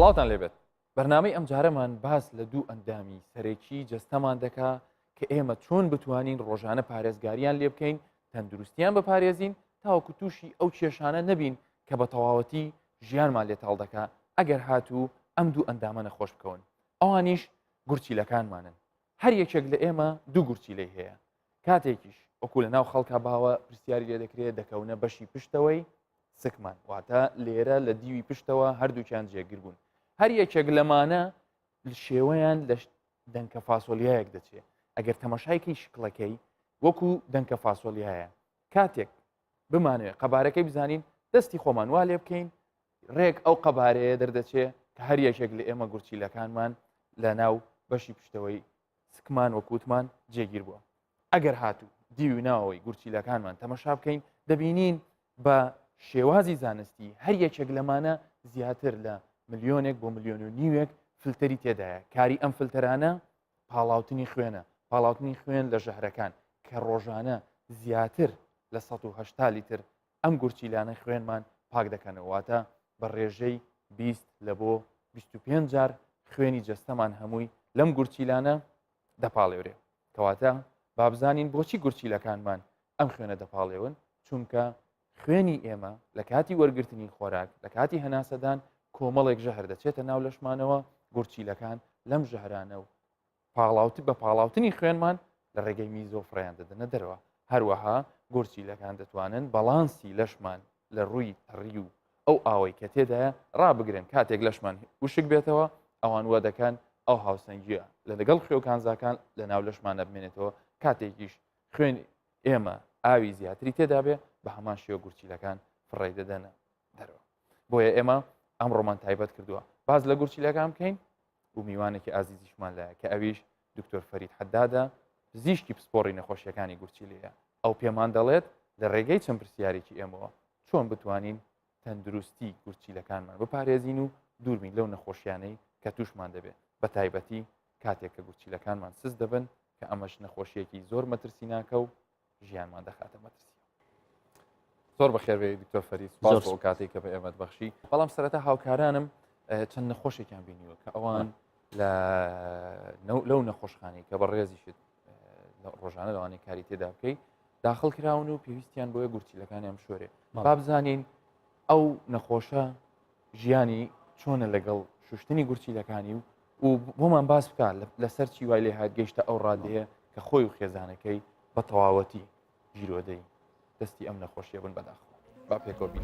سڵاوتان لێبێت بەرنامەی ئەمجارەمان باس لە دوو ئەندامی سەرەکی جەستەمان دەکا کە ئێمە چۆن بتوانین ڕۆژانە پارێزگاریان لێ بکەین تەندروستیان بپارێزین تاوەکو تووشی ئەو کێشانە نەبین کە بە تەواوەتی ژیانمان لێ تاڵ دەکا ئەگەر هاتوو ئەم دوو ئەندامە نەخۆش بکەون ئەوانیش گورچیلەکانمانن هەر یەکێک لە ئێمە دوو گورچیلەی هەیە کاتێکیش وەکو لە ناو خەڵکا باوە پرسیاری لێ دەکرێت دەکەونە بەشی پشتەوەی سکمان واتە لێرە لە دیوی پشتەوە هەردووکیان جێگر بوون هەر یەکێک لەمانە شێوەیان لە دەنکە فاسۆلیایەک دەچێت ئەگەر تەمەشایکەی شکڵەکەی وەکو دەنکە فاسۆلیایە کاتێک بمانەوێت قەبارەکەی بزانین دەستی خۆمان وا لێ بکەین ڕێک ئەو قەبارەیە دەردەچێ کە هەر یەکێک لە ئێمە گورچیلەکانمان لە ناو بەشی پشتەوەی سکمان وەکوتمان جێگیر بووە ئەگەر هاتوو دیوی ناوەوەی گورچیلەکانمان تەمەشا بکەین دەبینین بە شێوازی زانستی هەر یەکێک لەمانە زیاتر لە ملیۆنێک بۆ ملیۆن و نیوێک فلتەری تێدایە کاری ئەم فلتەرانە پاڵاوتنی خوێنە پاڵاوتنی خوێن لە ژەهرەکان کە ڕۆژانە زیاتر لە 180 لیتر ئەم گورچیلانە خوێنمان پاک دەکەنەوە واتە بە ڕێژەی 20 لە بۆ 25 جار خوێنی جەستەمان هەمووی لەم گورچیلانە دەپاڵێورێ کەواتە بابزانین بۆچی گورچیلەکانمان ئەم خوێنە دەپاڵێون چونکە خوێنی ئێمە لە کاتی وەرگرتنی خۆراک لە کاتی هەناسەدان کۆمەڵێک ژەهر دەچێتە ناو لەشمانەوە گورچیلەکان لەم ژەهرانە و پاڵاوت بە پاڵاوتنی خوێنمان لە ڕێگەی میزۆ فڕێیان دەدەنە دەرەوە هەروەها گورچیلەکان دەتوانن بەڵانسی لەشمان لە ڕووی تەڕی و ئەو ئاوەی کە تێدایە ڕابگرن کاتێک لەشمان وشک بێتەوە ئەوان وا دەکەن ئەو هاوسەنگیە لە لەگەڵ خوێ و کانزاکان لە ناو لەشمان نەبمێنێتەوە کاتێکیش خوێن ئێمە ئاوی زیاتری تێدا بێ بە هەمان شێوە گورچیلەکان فڕێی دەدەنە دەرەوە بۆیە ئێمە ئەمڕۆمان تایبەت کردووە باز لە گورچیلەکان بکەین و میوانێکی ئازیزیشمان لایە کە ئەویش دکتۆر فەرید حەدادە پزیشکی پسپۆڕی نەخۆشیەکانی گورچیلەیە ئەو پێمان دەڵێت لە ڕێگەی چەند پرسیارێکی ئێمەوە چۆن بتوانین تەندروستی گورچیلەکانمان بپارێزین و دووربین لەو نەخۆشیانەی کە تووشمان دەبێت بە تایبەتی کاتێک کە گورچیلەکانمان سست دەبن کە ئەمەش نەخۆشیەکی زۆر مەترسیناکە و ژیانمان دەخاتە مەترسی زۆر بەخێربێ دکتۆر فەرید سپاس بۆ کاتێک کە بە ئێمەت بەخشی بەڵام سەرەتا هاوکارانم چەند نەخۆشێکیان بینیوە کە ئەوان لە لەو نەخۆشخانەی کە بەڕێزیشت ڕۆژانە لەوانەیە کاری تێدا بکەیت داخل کراون و پێویستیان بۆیە گورچیلەکانیان بشۆرێ با بزانین ئەو نەخۆشە ژیانی چۆنە لەگەڵ شوشتنی گورچیلەکانی و و بۆمان باس بکە لەسەر چی وای لێ هاات گەیشتە ئەو ڕادەیە کە خۆی و خێزانەکەی بە تەواوەتی گیرۆدەی دەستی ئەم نەخۆشیە بن بەداخەوە با پێکەوە بین.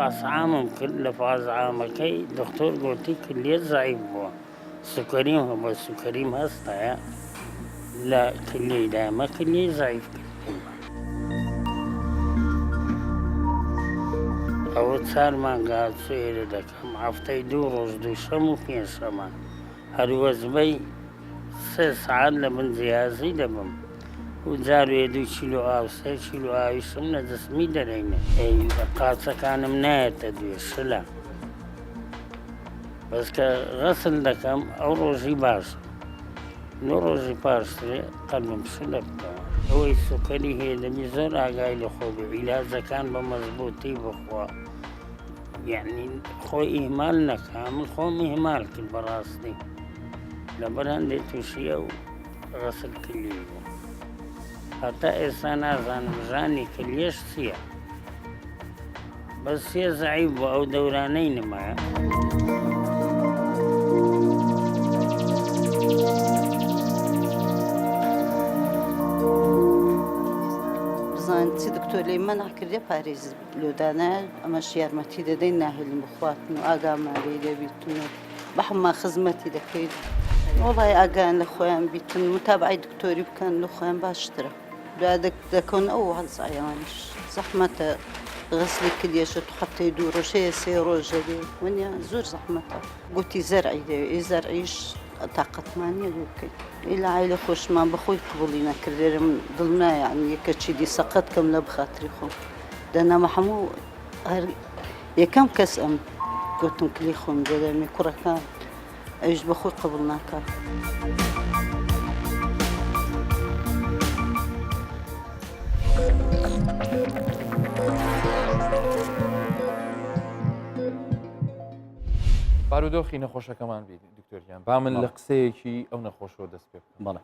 فاس عامم کرد لە فاز عامەکەی دکتۆر گۆتی کلیە زەعیف بووە سوکەریم هەبووە سوکەریم هەستایە لە کلیەی دایمە کلیەی زەعیف کردم ئەوە چار مانگە هاتوچۆ ئێرە دەکەم هەفتەی دوو ڕۆژ دووشەم و پێنجشەمە هەر وەجبەی سێ سەعات لە بن جیهازی دەبم و جارێ دوو کیلۆ ئاو سێ کیلۆ ئاویشم لە جسمی دەرێنێ ئەی قاچەکانم نایەتە دوێ شلە بەس کە غەسل دەکەم ئەو ڕۆژی باشە نۆ ڕۆژی پاشترێ قەلبم شلە بکەوە ئەوەی سوکەری هەیە دەبی زۆر ئاگای لە خۆ بێ عیلاجەکان بە مەزبوطی بخوا یعنی خۆی ئیهمال نەکا من خۆم ئیهمال کرد بەڕاستی لەبەر هەندێک تووشی ئەو غەسل کلیە بوو هەتا ئێستا نازانم ژانی کلیەش چییە بەس سێ زەعیف بۆ ئەو دەورانەی نمایە. بزانین چ دکتۆر لێی مەنع کردێ پارێز لۆدانە ئەمەش یارمەتی دەدەین ناهێلین بخواتن و ئاگامان لێی دەبیتن و بەحمان خزمەتی دەکەین وەڵای ئاگایان لە خۆیان بیتن متابعەی دکتۆری بکەن لە خۆیان باشترە دوای دەکەون ئەو هەڵسایانیش زەحمەتە غەسلی کلیەشە تو هەفتەی دوو ڕۆژ هەیە سێ ڕۆژە بێ وەنیە زۆر زەحمەتە گوتی زەرعی دەوێ ئێ زەرعیش. تاقەتمان نییە بۆ بکەین. ئیلا عایلە خۆشمان بە خۆی قبوڵی نەکرد لێرە من دڵم نایە یعنی یەکە چی دی سەقەت کەم لە بخاتری خۆم دەنامە هەموو هەر یەکەم کەس ئەم گوتم کلی خۆم دەدەمی کوڕەکان ئەویش بە خۆی قبوڵ ناکات. بارودۆخی نەخۆشەکەمان بیت دکتۆریان با من لە قسەیەکی ئەو نەخۆشەوە دەست پێ بکەم بەڵێ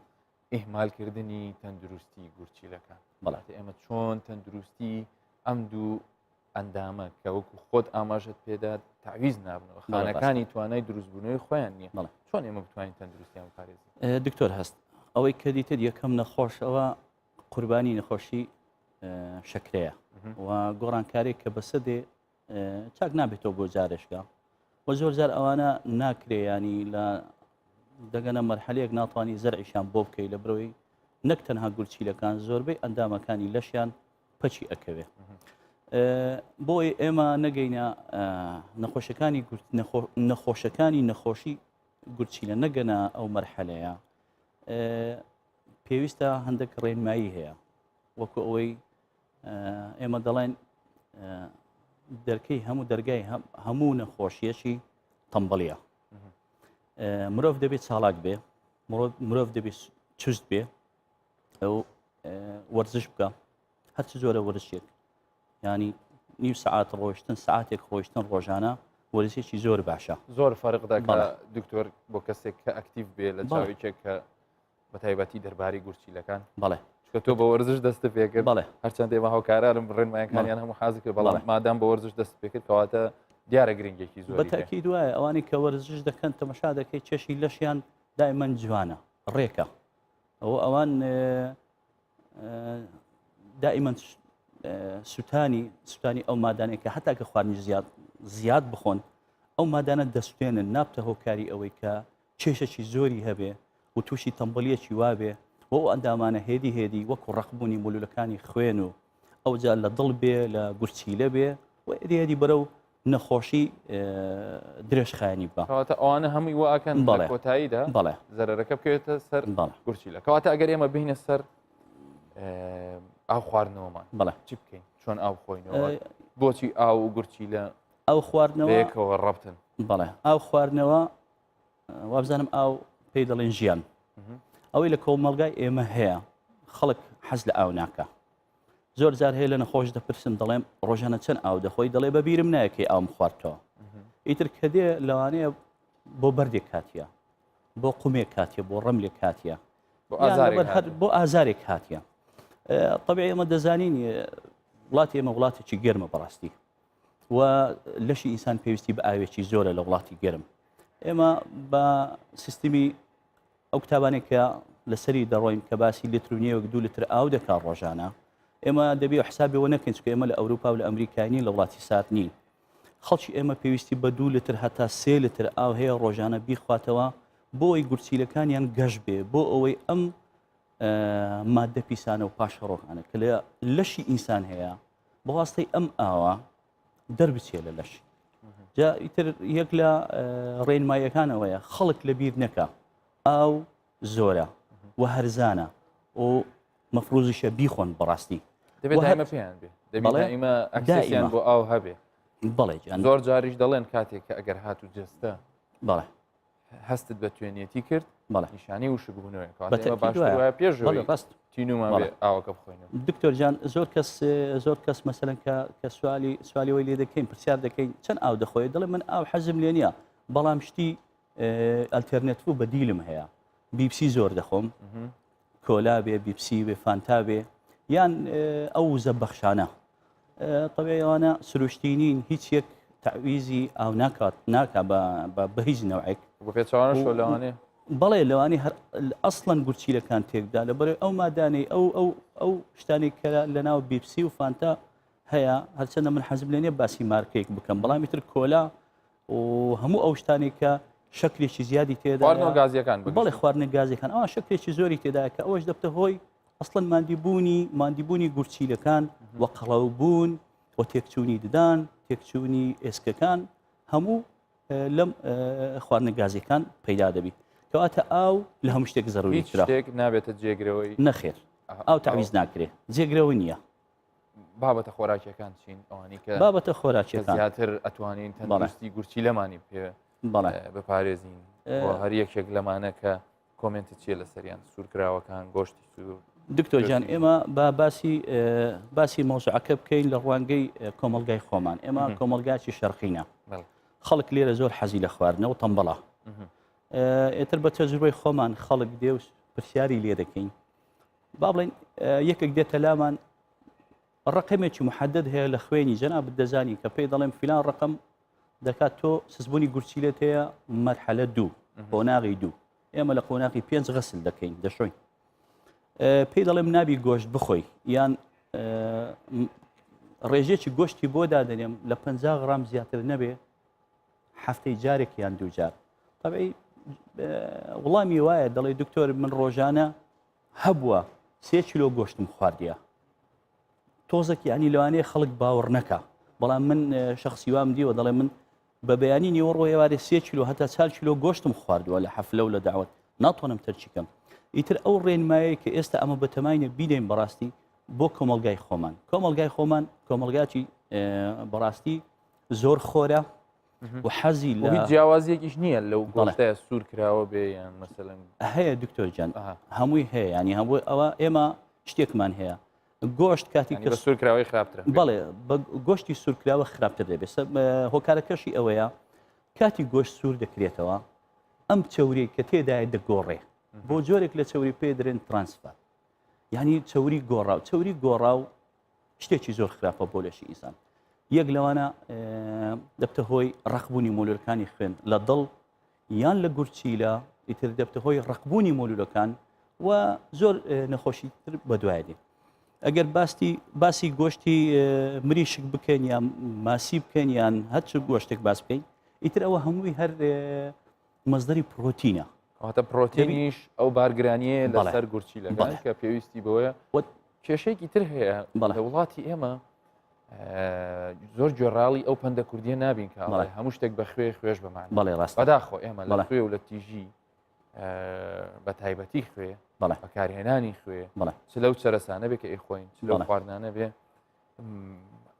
ئیهمالکردنی تەندروستی گورچیلەکان بەڵێ ئێمە چۆن تەندروستی ئەم دوو ئەندامە کە وەکو خۆت ئاماژەت پێدا تعویز نابنەوە خانەکانی توانای دروستبوونەوەی خۆیان نییە چۆن ئێمە بتوانین تەندروستیان بپارێزین دکتۆر هەست ئەوەی کە دیتت یەکەم نەخۆشەوە قوربانی نەخۆشی شەکرەیە و گۆڕانکارێک کە بەسە دێ چاک نابێتەوە بۆ جارێشکە و زۆر جار ئەوانە ناکرێ ینی لە دەگەنە مەرحەلەیەک ناتوانانی زەرعیشان بۆ بکەی لە برۆی نەک تەنها گورچیلەکان زۆربەی ئەندامەکانی لەشیان پەچی ئەکەوێ بۆی ئێمە نەگەینە نەخۆشەکانی نەخۆشەکانی نەخۆشی گورچیلە نەگەنە ئەو مەرحەلەیە پێویستە هەندێک ڕێنمایی هەیە وەکو ئەوەی ئێمە دەڵێن دەرکەی هەموو دەرگای هەموو نەخۆشیەکی تەمبەڵیە مرۆڤ دەبێت چاڵاک بێ مرۆڤ دەبێت چست بێ ئەو وەرزش بکە هەرچ جۆرە وەرزشێک ینی نیو سعات ڕۆشتن سعاتێک ڕۆشتن ڕۆژانە وەرزشێکی زۆر باشە زۆر فەرق دەکا دکتۆر بۆ کەسێک کە ئەکتیڤ بێ لە چاویکێک کە بە تایبەتی دەربارەی گورچیلەکان بەڵێ چونکە تۆ بە وەرزش دەست پێکرد بەڵێ هەرچەند ئێمە هاوکارانم ڕێنمایەکانیان هەموو حازر کرد بەڵام مادام بە وەرزش دەست پێکرد کەواتە دیارە گرنگێکی زۆر بەتەکید وایە ئەوانەی کە وەرزش دەکەن تەمەشا دەکەی چێشی لەشیان دایمەن جوانە ڕێکە ئەوە ئەوان دائیمەن سووتانی سووتانی ئەو مادانێک کە هەتا کە خواردنی زیاد زیاد بخۆن ئەو مادانە دەستێنن نابتە هۆکاری ئەوەی کە کێشەکی زۆری هەبێ و تووشی تەمبەلیەکی وابێ و ئەو ئەندامانە هێدی هێدی وەکو ڕەقبوونی مولولەکانی خوێن و ئەوجا لە دڵ بێ لە گورچیلە بێ و هێدی هێدی بەرەو نەخۆشی درێژخایەنی بە. کەواتە ئەوانە هەمووی وا ئەکەن لە کۆتاییدا بەڵێ زەرەرەکە بکەوێتە سەر گورچیلە. کەواتە ئەگەر ئێمە بینە سەر ئاو خواردنەوەمان بەڵێ چی بکەین چۆن ئاو خۆینەوە بۆچی ئاو و گورچیلە ئەو خواردنەوە یەکەوە ڕەبتن؟ بەڵێ ئاو خواردنەوە وابزانم ئاو پێی دەڵێن ژیان ئەوەی لە کۆمەڵگای ئێمە هەیە خەڵک حەز لە ئاو ناکە زۆر جار هەیە لە نەخۆش دەپرسم دەڵێم ڕۆژانە چەند ئاو دەخۆی دەڵێ بە بیرم نایەکەی ئاوم خواردەوە ئیتر کە دێ لەوانەیە بۆ بەردێک کاتیە بۆ قومێک کاتیە بۆ ڕەملێک کاتیە بۆ ئازارێک هاتیە طبیعی ئێمە دەزانین وڵاتی ئێمە وڵاتێکی گەرمە بەڕاستی و لەشی ئینسان پێویستی بە ئاوێکی زۆرە لە وڵاتی گەرم ئێمە بە سیستمی ئەو کتابانێک کە لەسەری دەڕۆین کە باسی لتر و نێوەک دو لتر ئاو دەکات ڕۆژانە ئێمە دەبێ حسابەوە نەکەین چکە ئێمە لە ئەوروپا و لە ئەمریکای نین لە وڵاتی سارد نین خەڵکی ئێمە پێویستی بە دو لتر هەتا سێ لتر ئاو هەیە ڕۆژانە بیخواتەوە بۆ ئەوەی گورچیلەکانیان گەش بێ بۆ ئەوەی ئەم مادە پیسانە و پاشەڕۆکانە کە لە لەشی ئینسان هەیە بە واستەی ئەم ئاوە دەربچێ لە لەش جا ئیتر یەک لە ڕێنماییەکانەوەیە خەڵک لە بیر نەکە ئاو زۆرە و هەرزانە و مەفروزیشە بیخۆن بەڕاستی دەبێت دایمە پێیان بێ دەبێت دایمە ئەکسسیان بۆ ئاو هەبێ بەڵێ زۆر جاریش دەڵێن کاتێک کە ئەگەر هات و جەستە بەڵێ هەستت بە توێنیەتی کرد بەڵێ نیشانەی وشکبوونەوەیە کەواتە باشتر وایە پێش ئەوەی ڕاست تینومان بێ ئاوەکە بخۆینەوە. دکتۆر جان زۆر کەس زۆر کەس مەسەلەن کە کە سوالی سوالی وەی لێ دەکەین پرسیار دەکەین چەند ئاو دەخۆی دەڵێ من ئاو حەزم لێ نییە بەڵام شتی ئەلتەرنێتڤ و بەدیلم هەیە بیپسی زۆر دەخۆم کۆلا بێ بیپسی بێ فانتا بێ یان ئەو وزە بەخشانە طبیعی ئەوانە سروشتی نین هیچ یەک تعویزی ئاو ناکات ناکا بە هیچ نەوعێک بە پێچەوانەشەوە لەوانەیە بەڵێ لەوانەیە هەر ئەسڵەن گورچیلەکان تێکدا لەبەر ئەو مادانەی ئەو ئەو ئەو شتانەی کە لەناو بیپسی و فانتا هەیە هەرچەندە من حەزم لێ نییە باسی مارکەیەک بکەم بەڵام ئیتر کۆلا و هەموو ئەو شتانێک کە شەکرێکی زیادی تێدا خواردنەوە گازیەکان بەڵێ خواردنە گازیەکان ئەوان شەکرێکی زۆری تێدا کە ئەوەش دەبتە هۆی ئەسڵەن ماندیبوونی ماندیبوونی گورچیلەکان و قەڵەوبوون و تێکچوونی ددان تێکچوونی ئێسکەکان هەموو لەم خواردنە گازیەکان پەیدا دەبی. کەواتە ئاو لە هەموو شتێک زەروری هیچ شتێک نابێتە جێگرەوەی نەخێر ئاو تەعویز ناکرێ جێگرەوە نییە. بابەتە خۆراکیەکان چین ئەوانی کە بابەتە خۆراکیەکان زیاتر ئەتوانین تەندروستی گورچیلەمانی پێ بپارێزین هەر یەکێک لەمانە کە کۆمێنتت چییە لەسەریان سوورکراوەکان گۆشتی سوور؟ دکتۆر جان ئێمە با باسی باسی مەوزوعەکە بکەین لە ڕوانگەی کۆمەلگای خۆمان ئێمە کۆمەلگاکی شەرقینە خەڵک لێرە زۆر حەزی لە خواردنەوە تەمبەڵە ئێتر بە تەجروبەی خۆمان خەڵک دێ و پرسیاری لێ دەکەین با بڵێن یەکێک دێتە لامان ڕقمێکی محدد هەیە لە خوێنی جەنابت دەزانی کە پێی دەڵێم فیلان ڕقم دەکات تۆ سستبوونی گورچیلەت هەیە مەرحەلە دوو قۆناغی دوو ئێمە لە قۆناغی پێنج غەسل دەکەین دەشۆین پێی دەڵێم نابی گۆشت بخۆی یان ڕێژێکی گۆشتی بۆ دادەنێم لە 50 غرام زیاتر نەبێ هەفتەی جارێک یان دووجار طبعی وڵامی وایە دەڵێ دکتۆر من ڕۆژانە هەبووە سێ کیلۆ گۆشتم خواردیە تۆزێک یانی لەوانەیە خەڵک باوەڕ نەکا بەڵام من شخصی وام دیوە دەڵێ من بە بەیانی نیوەڕۆ ئێوارێ سێ کیلۆ هەتا چار کیلۆ گۆشتم خواردووە لە حەفلە و لە داوت ناتوانم تەرکی کەم ئیتر ئەو ڕێنمایەی کە ئێستا ئەمە بەتەماینە بیدەین بەڕاستی بۆ کۆمەلگای خۆمان کۆمەلگای خۆمان کۆمەلگاکی بەڕاستی زۆر خۆرە و حەزی لە هیچ جیاوازیەکیش نییە لەو گۆشتەیە سوور کراوە بێ یان مەسەلەن هەیە دکتۆر جان هەمووی هەیە ینی هەموو ئەوە ئێمە شتێکمان هەیە گۆشت کاتی کە سوورکراوەی خراپتر بەڵێ بە گۆشتی سوورکراوە خراپتر دەبێت هۆکارەکەشی ئەوەیە کاتی گۆشت سوور دەکرێتەوە ئەم چوری کە تێدایە دەگۆڕێ بۆ جۆرێک لە چوری پێ درێن trans fat یعنی چوری گۆڕاو چوری گۆڕاو شتێکی زۆر خراپە بۆ لەشی ئینسان یەک لەوانە دەبتە هۆی ڕقبوونی مۆلولەکانی خوێن لە دڵ یان لە گورچیلە ئیتر دەبتە هۆی ڕقبوونی مۆلولەکان و زۆر نەخۆشی تر بەدوای دێ ئەگەر باستی باسی گۆشتی مریشک بکەین یان ماسی بکەین یان هەرچ گۆشتێک باس بکەین ئیتر ئەوە هەمووی هەر مەزدەری پرۆتینە. واتە پرۆتینیش ئەو بارگرانیەیە لەسەر گورچیلەکان کە پێویستی بەوەیە. کێشەیەکی تر هەیە لە وڵاتی ئێمە زۆر گوێڕاڵی ئەو پەندە کوردیە نابین کە هەموو شتێک بە خوێ خوێش بەمان بەڵێ ڕاست بەداخۆ ئێمە لە خوێ و لە تیژی بە تایبەتی خوێ بەکارهێنانی خوێ چ لەو چەرەسانە بێ کە ئەیخۆین چ لەو خواردنانە بێ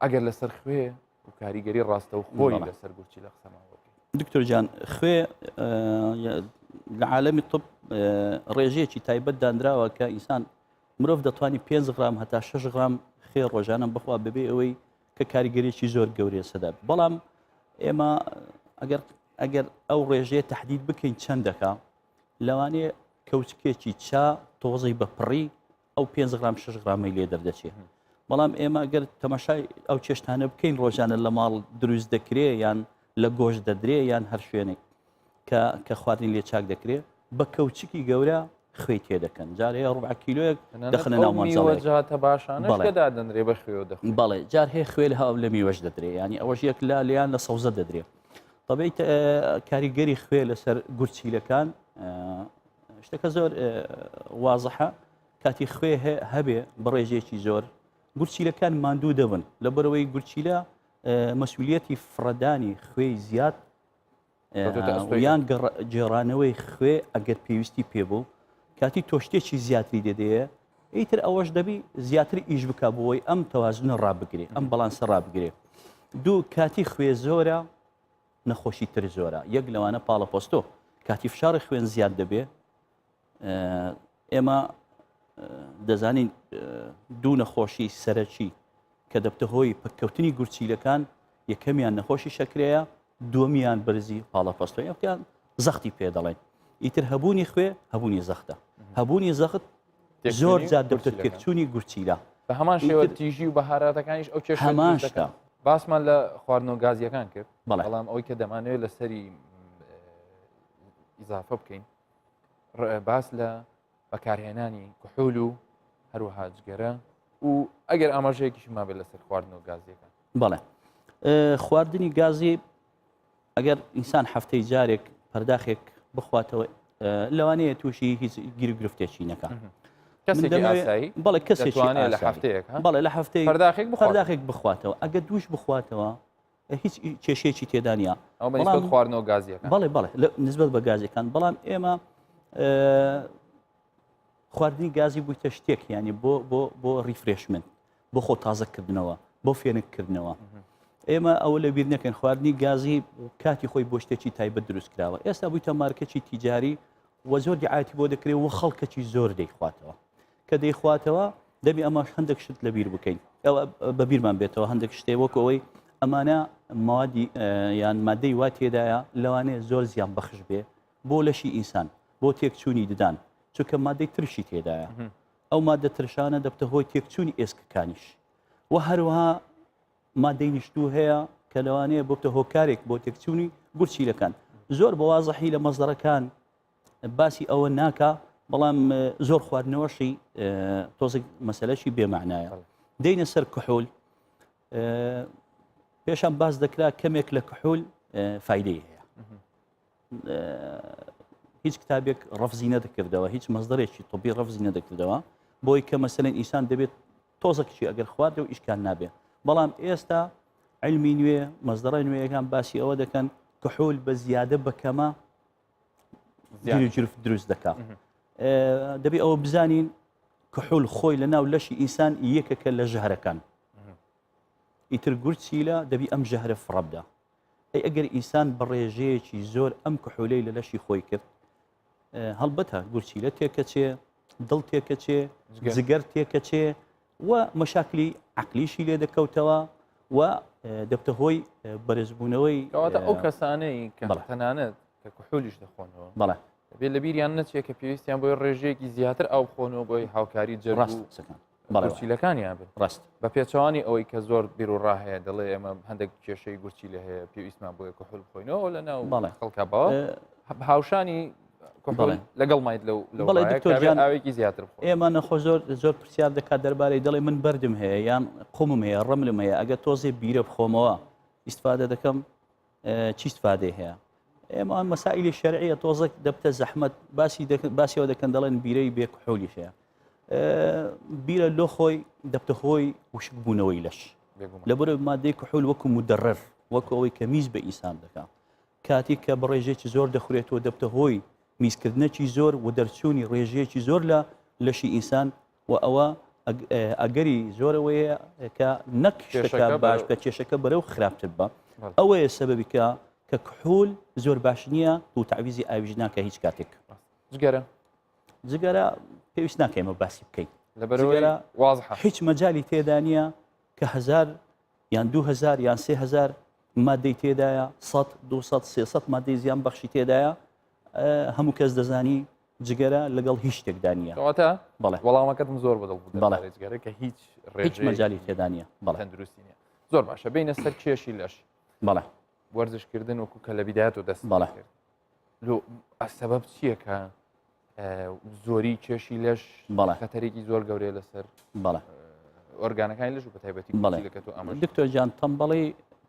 ئەگەر لەسەر خوێ و کاریگەری ڕاستەوخۆی لەسەر گورچیلە قسەمان بۆ بکەی. دکتۆر جان خوێ لە عالەمی طب ڕێژەیەکی تایبەت دانراوە کە ئینسان مرۆڤ دەتوانانی 5 غرام هەتا 6 غرام خێ ڕۆژانە بخوا بەبێ ئەوەی کە کاریگەریی زۆر گەورەیە سەدا بەڵام ئێمە ئەگەر ئەگەر ئەو ڕێژەیە تهدید بکەین چەند دەکا لەوانەیە کەوچکێکی چا تۆزەی بە پڕی ئەو پێنج غرام شش غرامەی لێ دەردەچێ بەڵام ئێمە گەر تەماشای ئەو چێشتانە بکەین ڕۆژانە لە ماڵ دروست دەکرێ یان لە گۆشت دەدرێ یان هەر شوێنێک کە کە خواردنی لێ چاک دەکرێ بە کەوچکی گەورە خوێی تێ دەکەن جار هەیە ڕبع کیلۆیەک دەخەنە ناو مەنزەڵێک جاتە باشانەش کە دادەنرێ بە خوێ دەخۆن بەڵێ جار هەیە خوێ لە هاو لە میوەش دەدرێ ینی ئەوەش یەک لا لیان لە سەوزە دەدرێ طبیعی کاریگەری خوێ لەسەر گورچیلەکان شتەکە زۆر وازحە کاتی خوێ هەبێ بەڕێژێکی زۆر گورچیلەکان ماندوو دەبن لە بەرەوەی گورچیلە مەسولیەتی فڕەدانی خوێی زیاد یان گێڕانەوەی خوێ ئەگەر پێویستی پێبوو کاتی تۆشتێکی زیاتری دەدەیە ئیتر ئەوەش دەبی زیاتر ئیش بک بۆی ئەم تەوازنە ڕابگرێ ئەم بەڵانسە ڕابگرێ دوو کاتی خوێ زۆرە نەخۆشی تر زۆرە یەک لەوانە پاڵەپۆستۆ کاتی فشاری خوێن زیاد دەبێ ئێمە دەزانین دوو نەخۆشی سەرەکی کە دەبتە هۆی پەککەوتنی گورچیلەکان یەکەمیان نەخۆشی شەکرەیە دووەمیان بەرزی پاڵەپەستۆ یەکیان زەختی پێ دەڵێن ئیتر هەبوونی خوێ هەبوونی زەختە هەبوونی زەخت زۆر جار دەبتە تێکچوونی گورچیلە. بە هەمان شێوە تیژی و بەهاراتەکانیش ئەو کێشە هەمان شتە. باسمان لە خواردنەوە گازیەکان کرد بەڵام ئەوەی کە دەمانەوێت لەسەری ئیزافە بکەین باس لە بەکارهێنانی کحول و هەروەها جگەرە و ئەگەر ئاماژەیەکیش مابێت لەسەر خواردنەوە گازیەکان. بەڵێ خواردنی گازی ئەگەر ئینسان هەفتەی جارێک پەرداخێک بخواتەوە لەوانەیە تووشی هیچ گیر گرفتێکی نەکە بەڵێ کەسێکی لە هەفتەیەک بەڵێ لە هەفتەی پەرداخێک پەرداخێک بخواتەوە ئەگەر دووش بخواتەوە هیچ کێشەیەکی تێدانە بەڵام خواردنەوە گازیەکان بەڵێ بەڵێ نسبەت بە گازیەکان بەڵام ئێمە خواردنی گازی بوویتە شتێک ینی بۆ بۆ بۆ refreshment بۆ خۆ تازەکردنەوە بۆ فێنککردنەوە ئێمە ئەوە لە بیر نەکەن خواردنی گازی کاتی خۆی بۆ شتێکی تایبەت دروست کراوە ئێستا بوویتە مارکەی تیجاری و زۆر دیعاتی بۆ دەکرێت و خەڵکەکی زۆر دەیخواتەوە کە دەیخواتەوە دەبی ئەمەش هەندێک شت لەبیر بکەین ئەوە بەبیرمان بێتەوە هەندێک شتێ وەکو ئەوەی ئەمانە موادی یان مادەی وا تێدایە لەوانەیە زۆر زیان بەخش بێ بۆ لەشی ئینسان بۆ تێکچوونی ددان چونکە مادەی ترشی تێدایە ئەو مادە ترشانە دەبتە هۆی تێکچوونی ئێسکەکانیش و هەروەها مادەی نیشتوو هەیە کە لەوانەیە بۆتە هۆکارێک بۆ تێکچوونی گورچیلەکان زۆر بە وازحی لە مەزدەرەکان باسی ئەوە ناکا بەڵام زۆر خواردنەوەشی تۆزێک مەسەلەشی بێمانایە دێنە سەر کحول پێشان باس دەکرا کەمێک لە کحول فیدەی هەیە هیچ کتابێک ڕەفزی نەدەکردەوە هیچ مەزدەرێکی طبی ڕەفزی نەدەکردەوە بۆی کە مەسەلەن ئینسان دەبێت تۆزەکشی ئەگەر خوارد و ئیشکال نابێ بەڵام ئێستا علمی نوێ مەزدەڕە نوێیەکان باسی ئەوە دەکەن کحول بە زیادە بەکەمە گرفت دروست دەکا دەبێ ئەوە بزانین کحول خۆی لە ناو لەشی ئینسان یەکێکە لە ژەهرەکان ئیتر گورچیلە دەبی ئەم ژەهرە فڕەبدا ئەی ئەگەر ئینسان بە ڕێژەیەکی زۆر ئەم کحولەی لە لەشی خۆی کرد هەڵبەتە گورچیلە تێکەچێ دڵ تێکەچێ جگەر تێکەچێ و مەشاکلی عقلیشی لێ دەکەوتەوە و دەبتە هۆی بەرزبوونەوەی کەواتە ئەو کەسانەی کە تەنانەت کە کحولیش دەخۆنەوە بەڵێ دەبێت لە بیریان نەچێت کە پێویستیان بۆی ڕێژەیەکی زیاتر ئاو بخۆنەوە بۆی هاوکاری جەڕاست گورچیلەکانیان بن ڕاست بە پێچەوانی ئەوەی کە زۆر بیر و ڕا هەیە دەڵێ ئێمە هەندێک کێشەی گورچیلە هەیە پێویستمان بۆیە کحول بخۆینەوە لە ناو بەڵێ خەڵکە باوە هاوشانی بەڵێ لەگەڵ مایت لەو بەڵێ دکتۆر گیان ئاوێکی زیاتر بخۆ ئێمە نەخۆ زۆر زۆر پرسیار دەکات دەربارەی دەڵێ من بەردم هەیە یان قومم هەیە ڕملم هەیە ئەگەر تۆزێ بیرە بخۆمەوە ئیسفادە دەکەم چی استفادەی هەیە ئێمە مەسائلی شەرعیە تۆزێک دەبتە زەحمەت باسی باسیەوە دەکەن دەڵێن بیرەی بێ کحولیش هەیە بیرە لۆ خۆی دەبتە هۆی وشکبوونەوەی لەش لەبەر مادەی کحول وەکو مدەڕر وەکو ئەوەی کە میز بە ئینسان دەکا کاتێک کە بە ڕێژەیەکی زۆر دەخورێتەوە دەبتە هۆی میزکردنێکی زۆر و دەرچوونی ڕێژەیەکی زۆر لە لەشی ئینسان و ئەوە ئەگەری زۆرەوەیە کە نەک شتەکە باش بکە کێشەکە بەرەو خراپتر بە ئەوەیە سەبەبی کە کە کحول زۆر باش نییە و تعویزی ئاویش ناکە هیچ کاتێک جگەرە جگەرە پێویست ناکەیمە باسی بکەین لەبەرەوە وازحە هیچ مەجای تێدا نییە کە هزار یان 2000 یان 3000 مادەی تێدایە 100 200 300 مادەی زیان بەخشی تێدایە هەموو کەس دەزانی جگەرە لەگەڵ هیچ شتێکدا نییە. کەواتە بەڵێ. وەڵامەکەتم زۆر بەدڵ بوو بەڵێ. دەربارەی جگەرە کە هیچ هیچ ڕێژەیەکی مەجالی تێدا نییە. بەڵێ. تەندروستی نییە. زۆر باشە بینە سەر کێشی لەش. بەڵێ. وەرزشکردن وەکو کە لە بیدایەتەوە دەست بەڵێ. کرد. لۆ سەبەب چییە کە زۆری کێشی لەش بەڵێ. خەتەرێکی زۆر گەورەیە لەسەر بەڵێ. ئۆرگانەکانی لەش و بە تایبەتی بەڵێ. گورچیلەکە تۆ ئاماژەت دکتۆر جان تەمبەڵی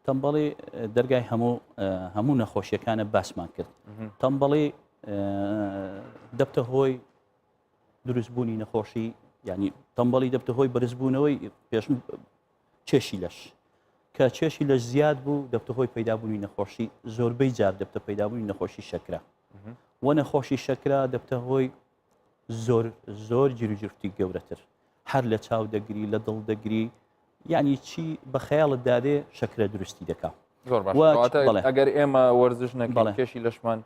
تەمبەڵی دەرگای هەموو هەموو نەخۆشیەکانە باسمان کرد. تەمبەڵی دەبتە هۆی دروستبوونی نەخۆشی ینی تەمبەڵی دەبتە هۆی بەرزبوونەوەی پێشم کێشی لەش کە کێشی لەش زیاد بوو دەبتە هۆی پەیدابوونی نەخۆشی زۆربەی جار دەبتە پەیدابوونی نەخۆشی شەکرە و نەخۆشی شەکرە دەبتە هۆی زۆر زۆر گیروگرفتی گەورەتر هەر لە چاو دەگری لە دڵ دەگری یعنی چی بە خەیاڵت دادێ شەکرە دروستی دەکا زۆر باش ئەگەر ئێمە وەرزش نەکەین کێشی لەشمان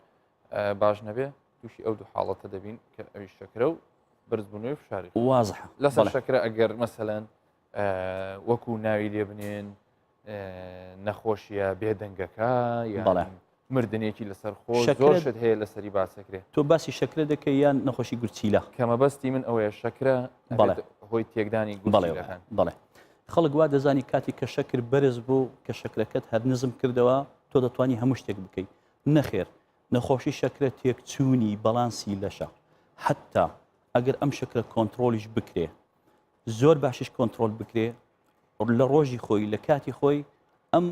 باش نەبێ تووشی ئەو دوو حاڵەتە دەبین کە ئەوی شەکرە و بەرزبوونەوەی فشاری وازحە لەسەر شەکرە ئەگەر مەسەلەن وەکو ناوی لێ بنێن نەخۆشیە بێدەنگەکە بەڵێ مردنێکی لەسەر خۆ زۆر شت هەیە لەسەری باسەکرێ تۆ باسی شەکرە دەکەی یان نەخۆشی گورچیلە کە مەبەستی من ئەوەیە شەکرە بەڵێ هۆی تێکدانی بەڵێ بەڵێ خەڵک وا دەزانی کاتی کە شەکر بەرز بوو کە شەکرەکەت هەر نزم کردەوە تۆ دەتوانی هەموو شتێک بکەیت نەخێر نەخۆشی شەکرە تێکچوونی بەڵانسی لەشە حتا ئەگەر ئەم شەکرە کۆنتترۆلیش بکرێ زۆر باشیش کۆنتترۆل بکرێ لە ڕۆژی خۆی لە کاتی خۆی ئەم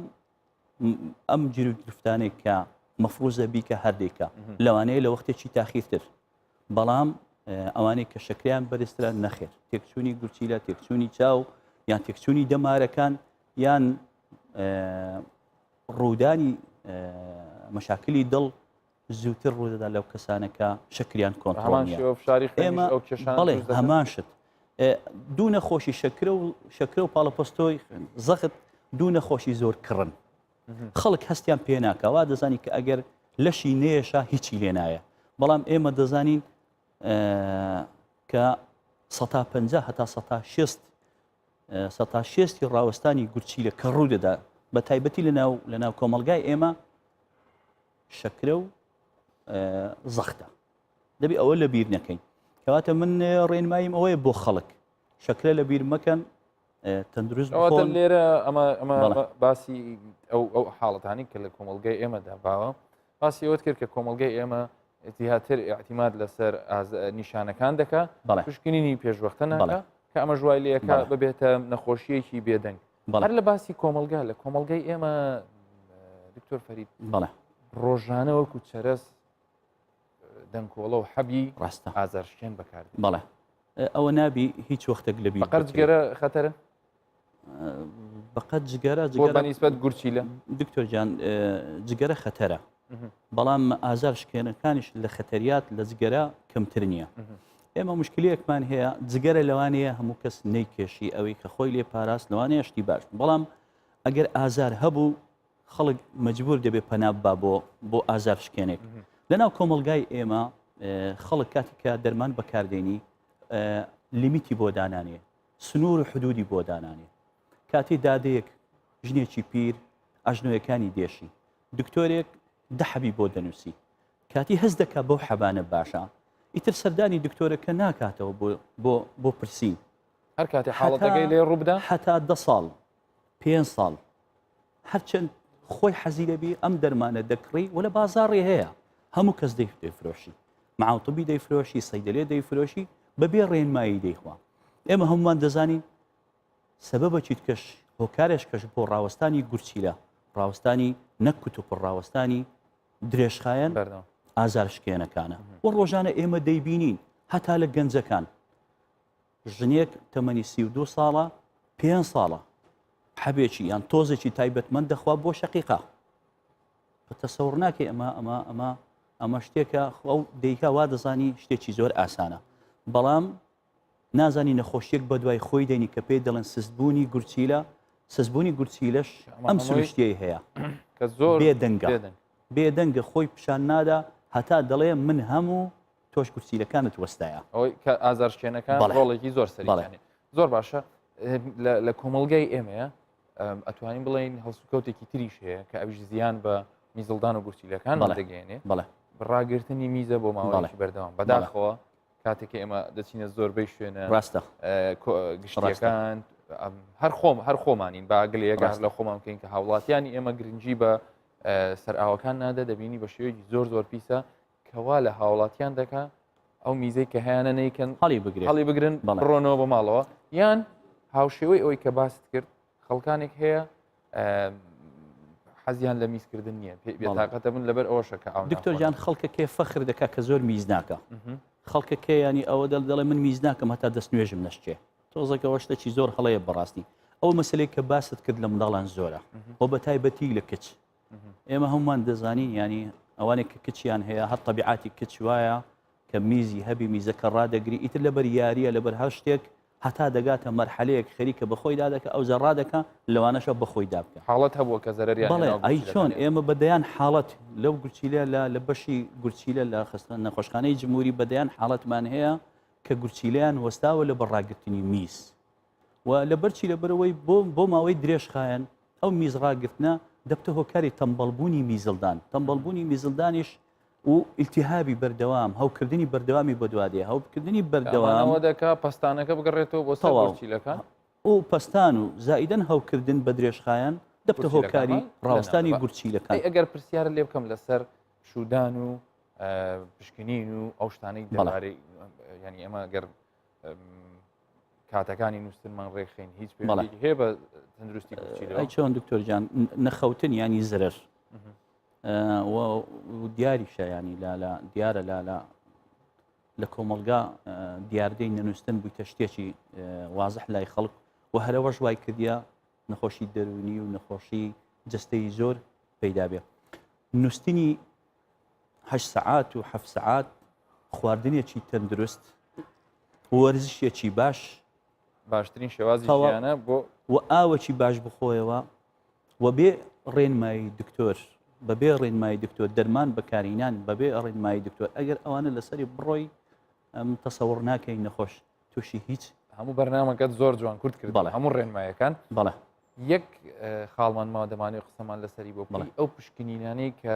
ئەم گیروگرفتانێک کە مەفروزە بیکە هەردێکە لەوانەیە لە وەختێکی تاخیرتر بەڵام ئەوانەی کە شەکریان بەرزترە نەخێر تێکچوونی گورچیلە تێکچوونی چاو یان تێکچوونی دەمارەکان یان ڕوودانی مەشاکلی دڵ زووتر ڕوودەدا لەو کەسانە کە شەکریان کۆنترۆڵ هەمان نییە. شێوە فشاری خوێنیش ئێمە ئەو کێشانە بەڵێ دروست دەکەن؟ هەمان شت دوو نەخۆشی شەکرە و شەکرە و پاڵەپەستۆی خوێن زەخت دوو نەخۆشی زۆر کڕن خەڵک هەستیان پێ ناکا وا دەزانی کە ئەگەر لەشی نێشا هیچی لێ نایە بەڵام ئێمە دەزانین کە سەتا 50 هەتا سەتا 60 سەتا شێستی ڕاوەستانی گورچیلە کە ڕوو دەدا بە تایبەتی لە ناو لە ناو کۆمەلگای ئێمە شەکرە و زەختە دەبی ئەوە لە بیر نەکەین کەواتە من ڕێنماییم ئەوەیە بۆ خەڵک شەکرە لە بیر مەکەن تەندروست بخۆن لێرە ئەمە ئەمە باسی ئەو ئەو حاڵەتانی کە لە کۆمەلگای ئێمەدا باوە باسی ئەوت کرد کە کۆمەلگای ئێمە زیاتر اعتیماد لەسەر نیشانەکان دەکا پشکنینی پێشوەختە ناکە کە ئەمە ژوای لەکە ببێتە نەخۆشیەکی بێدەنگ هەر لە باسی کۆمەلگا لە کۆمەلگای ئێمە دکتۆر فەرید بەڵێ ڕۆژانە وەکو چەرەس دەنکۆڵە و حەبی ڕاستە ئازارشکێن بەکار بەڵێ ئەوە نابی هیچ وەختێک لە بیر بەقەر جگەرە خەتەرە بەقەت جگەرە جگەرە بەنیسبەت گورچیلە دکتۆر جان جگەرە خەتەرە بەڵام ئازار شکێنەکانیش لە خەتەریات لە جگەرە کەمتر نییە ئێمە مشکلەیەکمان هەیە جگەرە لەوانەیە هەموو کەس نەیکێشی ئەوەی کە خۆی لێ پاراست لەوانەیە شتی باش بەڵام ئەگەر ئازار هەبوو خەڵک مەجبور دەبێ پەنا ببا بۆ بۆ ئازار شکێنێک لەناو کۆمەڵگای ئێمە خەڵک کاتی کە دەرمان بەکاردێنی لیمیتی بۆ دانانێ سنوور و حدودی بۆ دانانێ کاتی دادەیەک ژنێکی پیر ئەژنۆیەکانی دێشی دکتۆرێک دە حەبی بۆ دەنووسی کاتی هەست دەکا بەو حەبانە باشە ئیتر سەردانی دکتۆرەکە ناکاتەوە بۆ بۆ بۆ پرسین هەر کاتێ حاڵەتەکەی لێ ڕووبدا هەتا دە ساڵ پێ ساڵ هەرچەند خۆی حەزی لەبی ئەم دەرمانە دەکڕی و لە بازاڕی هەیە هەموو کەس دەیفرۆشی معاوتبی دەیفرۆشی سەیدەلێ دەیفرۆشی بەبێ ڕێنمایی دەیخوا ئێمە هەمومان دەزانین سەبەبەکی کەش هۆکارێش کەش بۆ ڕاوەستانی گورچیلە ڕاوەستانی نەک کوتوپڕ ڕاوەستانی درێژخایەن ئازار شکێنەکانە و ڕۆژانە ئێمە دەیبینین هەتا لە گەنجەکان ژنێک تەمەنی 32 ساڵە پێ ساڵە حەبێکی یان تۆزێکی تایبەتمەند دەخوا بۆ شەقیقە تەسەور ناکەی ئەمە ئەمە ئەمە ئەمە شتێکە ئەو دەیکا وا دەزانی شتێکی زۆر ئاسانە بەڵام نازانی نەخۆشیەک بەدوای خۆی دێنی کە پێی دەڵێن سستبوونی گورچیلە سستبوونی گورچیلەش ئەم سروشتیەی هەیە کە زۆر بێدەنگە بێدەنگە خۆی پیشان نادا هەتا دەڵێ من هەموو تۆش گورچیلەکانت وەستایە ئەوەی کە ئازارشکێنەکان ڕۆڵێکی زۆر سەرەکی زۆر باشە لە کۆمەڵگای ئێمەیە ئەتوانین بڵێین هەڵسوکەوتێکی تریش هەیە کە ئەویش زیان بە میزڵدان و گورچیلەکان دەگەێنێ بەڵێ ڕاگرتنی میزە بۆ ماوەیەکی بەردەوام بەداخەوە کاتێک ئێمە دەچینە زۆربەی شوێنە ڕاستە گشتیەکان هەر خۆم هەر خۆمانین با گلەیەکە لە خۆمان بکەین کە هاوڵاتیانی ئێمە گرنگی بە سەرئاوەکان نادە دەبینی بە شێوەیەکی زۆر زۆر پیسە کەوا لە هاوڵاتیان دەکا ئەو میزەی کە هەیانە نیکەن هەڵی بگرن هەڵی بگرن بڕۆنەوە بە ماڵەوە یان هاوشێوەی ئەوەی کە باست کرد خەڵکانێک هەیە حەزیان لە میزکردن نییە بێتاقەتە من لەبەر ئەوەشە کە ئەو دکتۆر جان خەڵکە کێ فەخر دەکا کە زۆر میز ناکە خەڵکە کێ ینی ئەوە دەڵ دەڵێ من میز ناکەم هەتا دەست نوێژم نەشکێ تۆزەکەەوە شتێکی زۆر هەڵەیە بەڕاستی ئەو مەسلەی کە باست کرد لە منداڵان زۆرە و بە تایبەتی لە کچ ئێمە هەمومان دەزانین ینی ئەوانێک کە کچیان هەیە هەر تەبیعاتی کچ وایە کە میزی هەبی میزەکە ڕادەگری ئیتر لەبەر یاریە لەبەر هەر شتێک هەتا دەگاتە مەرحەلەیەک خەریکە بەخۆی دادەکە ئەوجا ڕادەکا لەوانەشە بەخۆی دابکا. حاڵەت هەبووە کە زەرەریان بەڵێ هێناوە ئەی چۆن گورچیلەکانیان؟ ئێمە بە دەیان حاڵەت لەو گورچیلە لە لە بەشی گورچیلە لە خەستە نەخۆشخانەی جمهوری بە دەیان حاڵەتمان هەیە کە گورچیلەیان وەستاوە لە بەر ڕاگرتنی میز و لەبەر چی لەبەرەوەی بۆ بۆ ماوەی درێژخایەن ئەو میز ڕاگرتنە دەبتە هۆکاری تەمبەڵبوونی میزڵدان تەمبەڵبوونی میزڵدانیش و ئیلتیهابی بەردەوام، هەوکردنی بەردەوامی بەدوا دێ، هەوکردنی بەردەوام. ئەمە دەکا پەستانەکە بگەڕێتەوە بۆ سەر گورچیلەکان. و پەستان و زائیدەن هەوکردن بە درێژخایەن دەبتە هۆکاری ڕاوەستانی گورچیلەکان. ئەی ئەگەر پرسیارت لێ بکەم لەسەر پشوودان و پشکنین و ئەو شتانەی دەربارەی یانی ئێمە گەر کاتەکانی نووسنمان ڕێکخین هیچ پێوەندییەکی هەیە بە تەندروستی گورچیلەوە؟ ئەی چۆن دکتۆر گیان نەخەوتن یانی زەرەر دیاریشە ینی لا لە دیارە لا لە لە کۆمەلگا دیاردەی نەنووسن بوویتە شتێکی وازح لای خەڵک و هەرەوەش وای کردیە نەخۆشی دەرونی و نەخۆشی جستەی زۆر پەیدا بێ نووسنی هەشت سەعات و هەفت سەعات خواردنێکی تەندروست وەرزشێکی باش باشترین شێوازی ژیانە بۆ و ئاوەکی باش بخۆیەوە و بێ ڕێنمایی دکتۆر بەبێ ڕێنمایی دکتۆر دەرمان بەکارینان بەبێ ڕێنمایی دکتۆر ئەگەر ئەوانە لەسەری بڕۆی ئەم تەسەوڕ ناکەین نەخۆش تووشی هیچ هەموو بەرنامەکەت زۆر جوان کورت کرد بەڵێ هەموو ڕێنمایەکان بەڵێ یەک خاڵمان ماوە دەمانەوێت قسەمان لەسەری بۆ بڵێ ئەو پشکنینانەی کە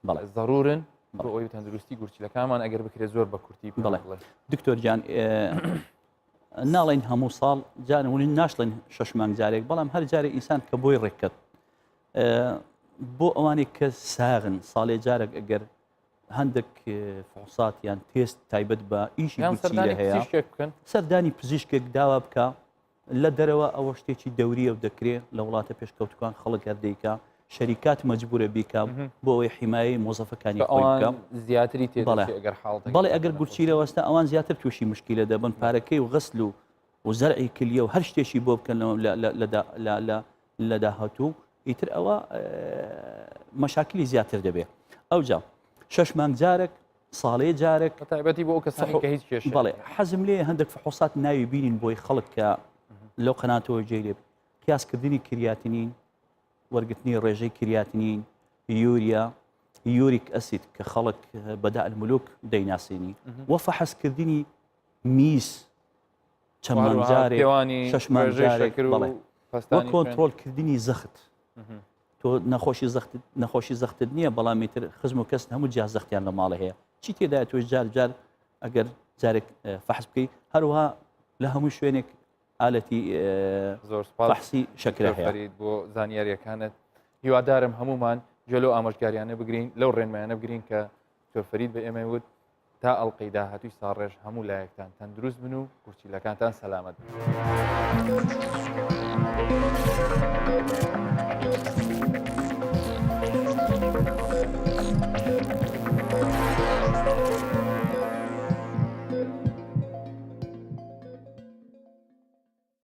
بەڵێ زەرورن بۆ ئەوی تەندروستی گورچیلەکانمان ئەگەر بکرێت زۆر بە کورتی بڵێ دکتۆر گیان ناڵێن هەموو ساڵ جارونی ناشڵێن شش مانگ جارێک بەڵام هەر جارێک ئینسان کە بۆی ڕێککەت بۆ ئەوانێک کە ساغن ساڵێ جارێک ئەگەر هەندێک فحوسات یان تێست تایبەت بە ئیشی گورچیلە هەیە سەردانی پزیشکێک داوا بکە لە دەرەوە ئەوە شتێکی دەوریە و دەکرێ لە وڵاتە پێشکەوتوکان خەڵک هەر دەیکا شەریکات مەجبورە بیکا بۆ ئەوەی حیمایەی مۆزەفەکانی خۆی بکا زیاتری تێ بەڵێ ئەگەر حاڵ بەڵێ ئەگەر گورچیلە وەستا ئەوان زیاتر تووشی مشکیلە دەبن پارەکەی و غەسل و و زەرعی کلیە و هەر شتێکی بۆ بکەن لە داهاتوو ئیتر ئەوە مەشاکلی زیاتر دەبێ ئەوجا شەش مانگ جارێک ساڵێ جارێک تایبەتی بۆ کەسانی کە هیچ کێشە بەڵێ حەزم لێ هەندێک فحوسات ناوی بینین بۆی خەڵک کە لەو قەناتەوە جێ لێ قیاسکردنی کریاتینین وەرگرتنی ڕێژەی کریاتینین یوریا uric acid کە خەڵک بەدا الملوک دەیناسێنی وە فەحسکردنی میز چەند مانگ جارێک شەش مانگ جارێک بەڵێ وە کۆنترۆڵکردنی زەخت تۆ نەخۆشی زەخت نەخۆشی زەختت نییە بەڵام ئیتر خزم و کەس هەموو جیا زەختیان لە ماڵە هەیە چی تێدا تۆش جار جار ئەگەر جارێک فەحس بکەی هەروها لە هەموو شوێنێک ئالەتی زۆر سپاس فەحسی شەکرە هەیە فەرید بۆ زانیاریەکانت هیوادارم هەمومان گوێ لەو ئامۆژگاریانە بگرین لەو ڕێنمایانە بگرین کە دکتۆر فەرید بە ئێمەی وت تا ئەڵقەی داهاتووی ساڕێژ هەموو لایەکتان تەندروست بن و گورچیلەکانتان سەلامەت بن.